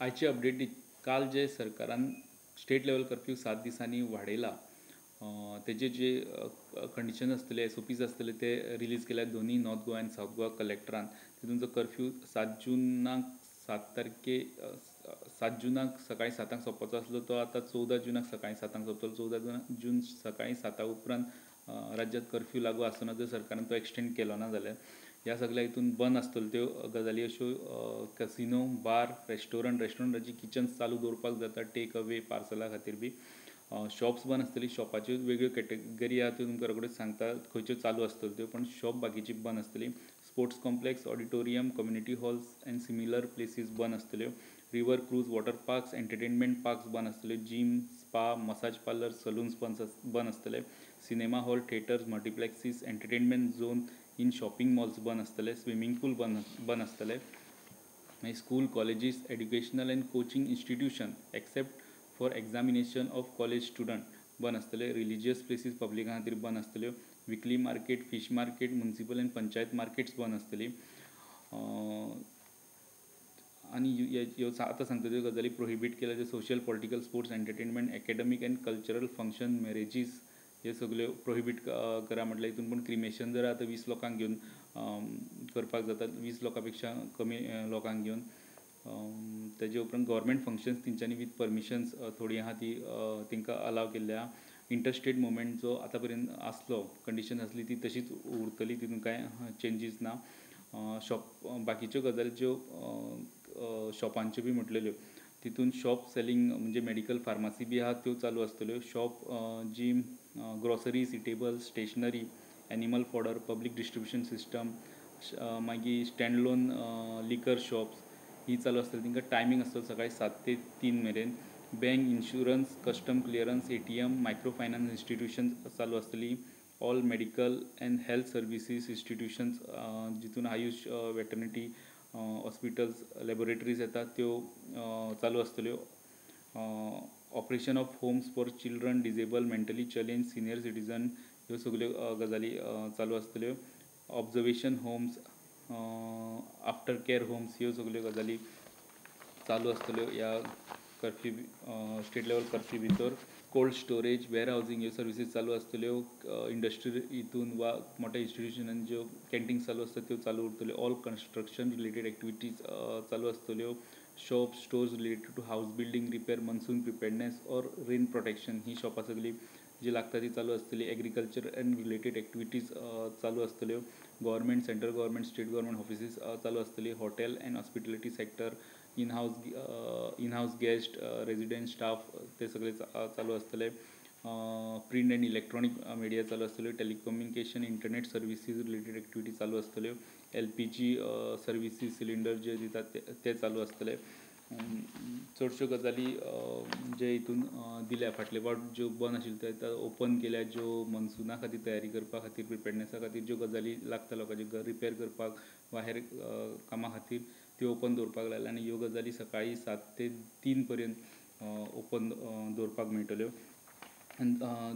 आयची अपडेट, काल जे सरकारान स्टेट लेवल कर्फ्यू 7 दिसांनी वाडयला तेजे जे कंडिशन आसतले, SOPs आसतले ते रिलीज केल्या दोनूय नॉर्थ गोवा आनी सावथ गोवा कलेक्टरान. तितून जो कर्फ्यू 7 जूनाक 7 जूनाक सकाळी 7 सोंपपाचो आसलो तो आतां 14 जूनाक सकाळी 7 सोंपतलो. 14 जून सकाळी 7 उपरांत राज्यांत कर्फ्यू लागू आसना जर सरकारान तो एक्सटेंड केलो ना जाल्यार. ह्या सगल्या हितून बंद आसतल्यो त्यो गजाली अश्यो कसिनो, बार, रेस्टॉरंट, रेस्टॉरंटाची किचन्स चालू दवरपाक जाता टेक अवे पार्सला खातीर बी. शॉप्स बंद आसतली, शॉपाच्यो वेगळ्यो कॅटेगरी आहा त्यो तुमकां रोखड्योच सांगता खंयच्यो चालू आसतल्यो त्यो, पण शॉप बाकीची बंद आसतली. Sports complex, auditorium, community halls and similar places बंद आसतल्यो. River cruise, water parks, entertainment parks बंद आसतल्यो. Gym, spa, massage parlour, salons बंद आसतले. Cinema hall, theatres, multiplexes, entertainment zone in shopping malls बंद आसतले. स्विमींग पूल बंद आसतले. मागीर school, colleges, educational and coaching institution except for examination of college student बंद आसतले. रिलिजियस प्लेसीस पब्लिका खातीर बंद आसतल्यो. Weekly market, fish market, municipal and panchayat markets बंद आसतली. आनी ह्यो आतां सांगता त्यो गजाली प्रोहिबीट केल्या ज्यो social, political, sports, entertainment, academic and cultural function, marriages हे सगल्यो प्रोहिबीट करा म्हटल्यार हितून पूण क्रिमेशन जर आतां 20 लोकांक घेवन करपाक जाता, 20 लोकां पेक्षा कमी लोकांक घेवन. तेजे उपरांत गव्हर्मेंट फंक्शन्स तेंच्यांनी वीथ परमिशन्स थोडीं आहा ती तेंकां अलाव केल्ली आहा. इंटरस्टेट मुवमेंट जो आतां पर्यंत आसलो, कंडिशन आसली ती तशीच उरतली, तितून कांय चेंजीस ना. शॉप बाकीच्यो गजाली ज्यो शॉपांच्यो बी म्हटलेल्यो तितून शॉप सेलिंग म्हणजे मेडिकल फार्मासी बी आहा त्यो चालू आसतल्यो. Shop, gym, groceries, eatables, stationery, animal fodder, public distribution system, मागीर स्टँड लोन लिकर शॉप्स ही चालू आसतली. तांकां टायमींग आसतलो सकाळी 7 ते 3 मेरेन. Bank, insurance, custom clearance, ATM, micro finance institutions चालू आसतली. All medical and health services institutions जितून आयुश, वेटर्निटी हॉस्पिटल्स, लॅबोरेटरीज येतात त्यो चालू आसतल्यो. Operation of homes for children, disable, mentally challenge, senior citizen ह्यो सगल्यो गजाली चालू आसतल्यो. Observation homes, after care homes ह्यो सगल्यो गजाली चालू आसतल्यो ह्या कर्फ्यू, स्टेट लेवल कर्फ्यू भितर. कोल्ड स्टोरेज, वेअर हावजींग ह्यो सर्विसीस चालू आसतल्यो. इंडस्ट्री हितून वा मोठ्या इन्स्टिट्युशनान ज्यो कॅन्टीन चालू आसता त्यो चालू उरतल्यो. ऑल कन्स्ट्रक्शन रिलेटेड एक्टिविटीज चालू आसतल्यो. Shop, stores related to house building, repair, monsoon preparedness or rain protection ही शॉपां सगळीं जी लागता ती चालू आसतली. एग्रीकल्चर एंड रिलेटेड एक्टिविटीज चालू आसतल्यो. Government, central government, state government offices चालू आसतली. Hotel and hospitality sector, in house guest, resident staff ते सगळे चालू आसतले. प्रिंट एंड इलेक्ट्रॉनीक मिडिया चालू आसतल्यो. Telecommunication, internet services related activity चालू आसतल्यो. LPG services cylinder जे दितात ते चालू आसतले. चडश्यो गजाली जे हितून दिल्या फाटले फावट ज्यो बंद आशिल्ल्यो त्यो आतां ओपन केल्या. ज्यो मनसुना खातीर तयारी करपा खातीर, प्रिपेडनेसा खातीर ज्यो गजाली लागता लोकांचे घर रिपेर करपाक वा हेर कामां खातीर त्यो ओपन दवरपाक लायल्या. आनी ह्यो गजाली सकाळी 7 ते 3 पर्यंत ओपन दवरपाक मेळटल्यो. आनी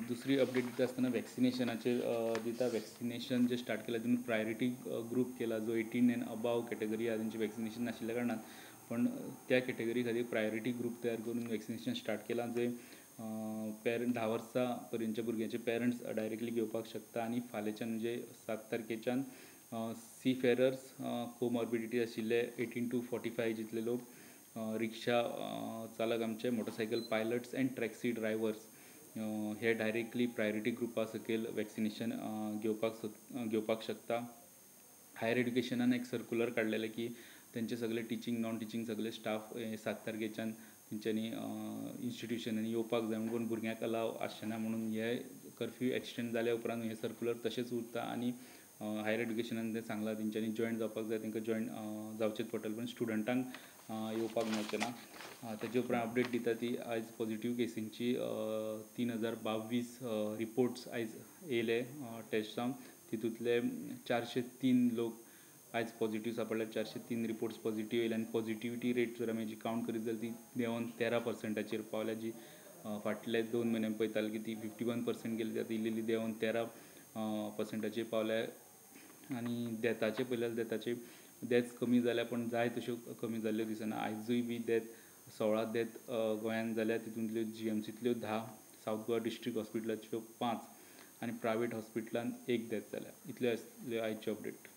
दुसरी अपडेट दिता आसतना वॅक्सिनेशनाचेर दिता. वॅक्सिनेशन जे स्टार्ट केलां तितून प्रायोरिटी ग्रूप केला जो 18 एंड अबाव कॅटेगरी आहा तेंचे वॅक्सिनेशन नाशिल्ल्या कारणान, पण त्या कॅटेगरी खातीर प्रायोरिटी ग्रूप तयार करून वॅक्सिनेशन स्टार्ट केलां जे पेरंट 10 वर्सां पर्यंतच्या भुरग्यांचे पेरंट्स डायरेक्टली घेवपाक शकता. आनी फाल्यांच्यान म्हणजे 7 तारखेच्यान सी फेरर्स, कोमॉर्बिडिटी आशिल्ले 18 to 45 जितले लोक, रिक्षा चालक आमचे, motorcycle pilots and taxi drivers hey directly priority ग्रुपा सकयल वॅक्सिनेशन घेवपाक शकता. हायर एड्युकेशनान एक सर्कुलर काडलेलें की तेंचे सगळे टिचींग, नॉन टिचींग सगळे स्टाफ 7 तारखेच्यान तेंच्यांनी इन्स्टिट्युशनांनी येवपाक जाय म्हणून भुरग्यांक अलाव आसचें ना म्हणून हे कर्फ्यू एक्सटेंड जाल्या उपरांत हें सर्कुलर तशेंच उरता. आनी हायर एड्युकेशनान तें सांगलां तेंच्यांनी जॉयन जावपाक जाय, तेंकां जॉयन जावचेंच पडटलें, पण स्टुडंटांक येवपाक मेळचें ना. तेजे उपरांत अपडेट दिता ती आयज पॉझिटिव्ह केसींची 3022 रिपोर्ट्स आयज येयले टेस्ट जावन. तितूंतले 403 लोक आयज पॉझिटिव्ह सापडले, 403 रिपोर्ट्स पॉझिटिव्ह येयले. आनी पॉझिटिविटी रेट जर आमी जी कावंट करीत जाल्यार ती देंवन 13% पावल्या, जी फाटले 2 म्हयन्यान पळयताले की ती 51% गेली, आतां इल्ली इल्ली देंवन 13% पावल्या. आनी डेथाचे पळयल्यार डेथाचे डेथ्स कमी जाल्या, पण जाय तश्यो कमी जाल्ल्यो दिसना. आयजूय बी डेथ 16 डेथ गोंयांत जाल्या. तितूंतल्यो जीएमसींतल्यो 10, सावथ गोवा डिस्ट्रिक्ट हॉस्पिटलाच्यो 5 आनी प्रायवेट हॉस्पिटलान 1 डेथ जाल्या. इतल्यो आसल्यो आयच्यो अपडेट.